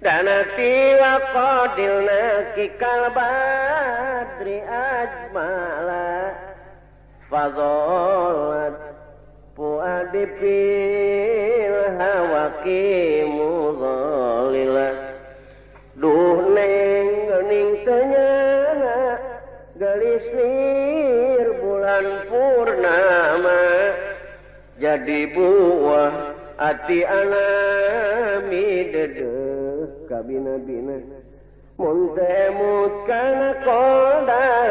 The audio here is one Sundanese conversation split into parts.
Danati wa qadilna kikal badri ajmala fadhalat fuadi fil hawaki mudhalila. Duh neng geuning teu nyana geulis lir bulan purnama jadi buah ati alami dedeh kabina-bina. Mun teu emut kana qodar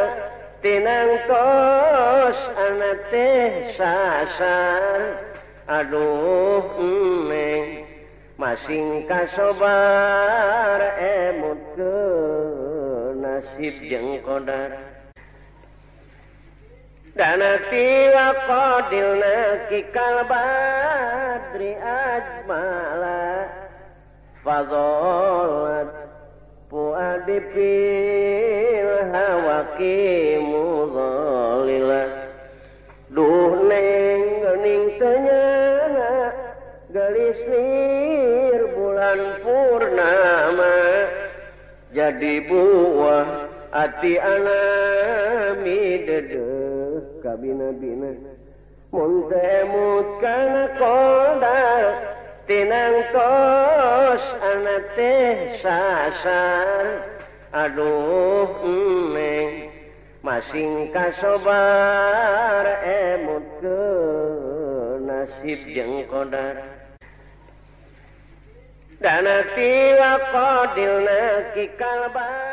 tinang tos ana teh sasar. Aduh neng masing kasobar emut ke nasib jeung qodar. Danati wa qadilna kikal badri ajmala fadhalat fuadi fil hawaki mudhalila. Duh neng geuning teu nyana geulis lir bulan purnama jadi buah ati alami dedeh kabina-bina. Mun teu emut kana qodar tinang tos ana teh sasar. Aduh neng masing kasobar emut ke nasib jeung qodar. Danati wa qadilna kikal badri.